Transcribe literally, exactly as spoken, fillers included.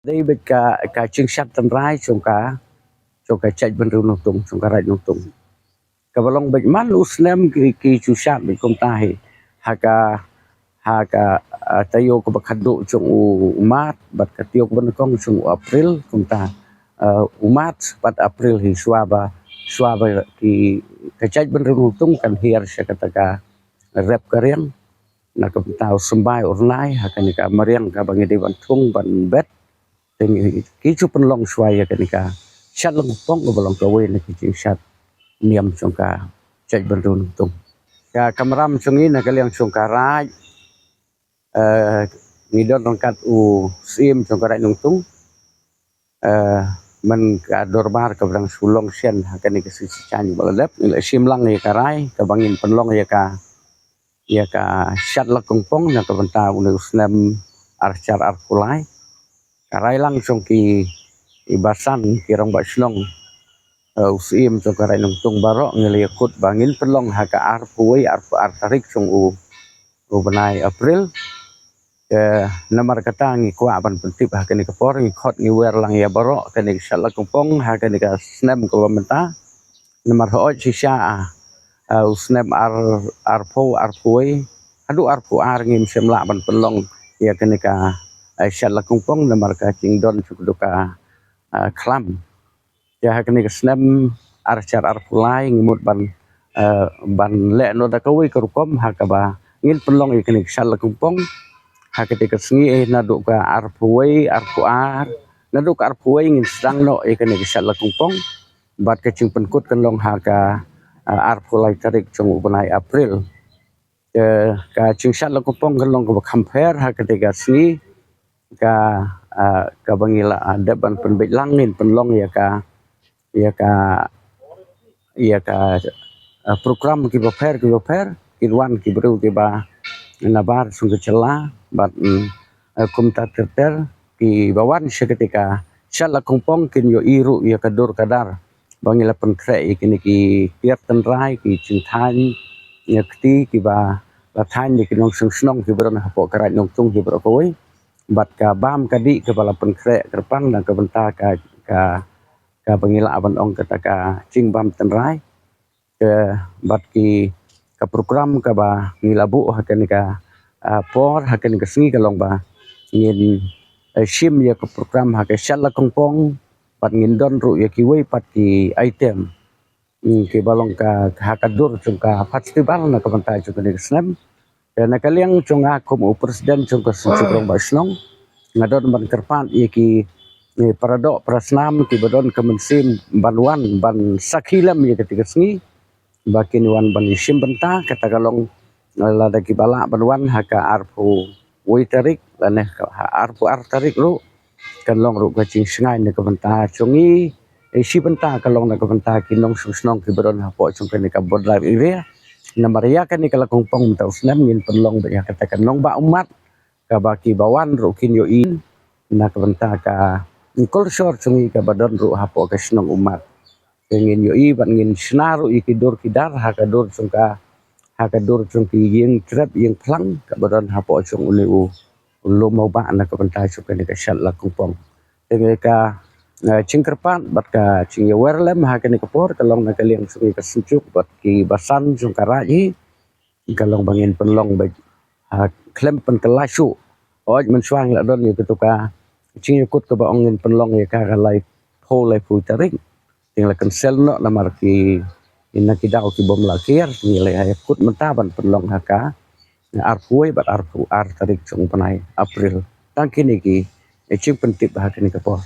Dei bad ka ka jingshad tynrai jong ka jong ka jaitbynriew Nongtung, jong ka Raid Nongtung. Kaba long bad man u snem ki ki ju shad bad kumta hi ha ka ha ka taïew kaba khatduh jong u Mart bad ka taïew kaba nyngkong jong u April kumta. U Mart bad April hi shuwa ba shuwa ba ki ka jaitbynriew Nongtung kan hiar sha kata ka rep ka riang. Na ka bynta u symbai u rnai ha kane ka mariang kaba ngi dei ban thung ban bet. Te ngi ki ju pynlong shuwa ïa kane ka shad Langkungpong kaba long kawei na ki jingshad niam jong ka jaitbynriew Nongtung. Ka kamram jong ngi na ka liang jong ka Raid, ngi don ryngkat u Syiem jong ka Raid Nongtung. Mynka dorbar kaba dang shu long shen ha kane ka shisha jaiñ ba la dep, ngi la shim lang ïa ka rai kaba ngin pynlong ïa ka ïa ka shad Langkungpong na ka bynta une u snem ar hajar arphew lai. Ka rai lang jong ki i basan ki rangbah shnong, u Syiem jong ka Raid Nongtung baroh ngi la ïakut ba ngin pynlong ha ka arphew wei arphew ar tarik jong u u bnai April. Namar kata ngi kwah ban pyntip ha kane ka por, ngi khot ngi wer lang ïa baroh kane ka shad Langkungpong ha kane ka snem kaba mynta. Namar hooid shisha u snem ar arphew arphew wei haduh arphew ar ngim shym lah ban pynlong ïa kane ka shad Langkungpong namar ka jingdon jong ka khlam. Te ha kane ka snem ar hajar arphew lai ngi mut ban ban leh noh da kawei ka rukom ha kaba ngin pynlong ïa kane ka shad Langkungpong. Ha kata ka sngi eh naduh ka arphew wei arphew ar naduh ka arphew wei ngin sdang noh ïa kane ka shad Langkungpong. Bad ka jingpynkut kan long ha ka arphew lai tarik jong u bnai April. Ka jingshad Langkungpong kan long kaba kham pher ha kata ka sngi ka kaba ngi la dep ban pynbeit lang ngin pynlong ïa ka ïa ka ïa ka program kiba pher kiba pher kin wan ki briew kiba nabar sung ka jylla bad kumta ter ter kiba wan sha kata ka shad Langkungpong kin ïohi ruh ïa ka dur ka dar ba ngi la pynkhreh ïa kine ki tiar tynrai ki jingthaiñ ïa kti kiba la thaiñ ïa ki nongshong shnong kiba don hapoh ka Raid Nongtung kiba kawei bad ka bam ka dih kaba la pynkhreh kyrpang na ka bynta ka ka kaba ngi lah ban ong kata ka jingbam tynrai. Bad ki ka program kaba ngi la buh ha kane ka por ha kane ka sngi ka long ba ngin shim ïa ka program ha ka shad Langkungpong bad ngin don ruh ïa kiwei pat ki item kiba long ka ha ka dur jong ka festival na ka bynta jong kane ka snem. Te na ka liang jong nga kum u president jong ka Synjuk Rangbah Shnong nga don ban kyrpad ïa ki para doh para snam kiba don ka mynsiem ban wan ban sakhi lem ïa kata ka sngi ba kin wan ban ïashim bynta. Kata ka long lada kiba lah ban wan ha ka arphew wei tarik lane ha arphew ar tarik ruh kan long ruh ka jingshngaiñ na ka bynta jong ngi. Shi bynta ka long na ka bynta ki nongshong shnong kiba don hapoh jong kane ka border area. Namar ïa kane ka Langkungpong mynta u snem ngin pynlong bad ïa kata ka nongbah ummat kaba kiba wan ruh kin ïohi na ka bynta ka culture jong ngi kaba don ruh hapoh ka shnong ummat. Te ngin ïohi bad ngin shna ruh ïa ki dur ki dar ha ka dur jong ka ha ka dur jong ki ïing trep ïing phlang kaba don hapoh jong une u lum u bah na ka bynta jong kane ka shad Langkungpong. Te ka jingkyrpad bad ka jingïawer lem ha kane ka por ka long na ka liang jong ka Synjuk bad ki basan jong ka Raid hi ka long ba ngin pynlong bad ha khlem pynkylla shuh. Hooid mynshuwa ngi la don ïa katu ka jingïakut kaba ong ngin pynlong ïa ka ka laiphew laiphew tarik. Te ngi la cancel noh namar ki na ki daw ki bym la kiar ngi la ïakut mynta ban pynlong ha ka arphew wei bad arphew ar tarik jong u bnai April. Tang kine ki jingpyntip ha kane ka por.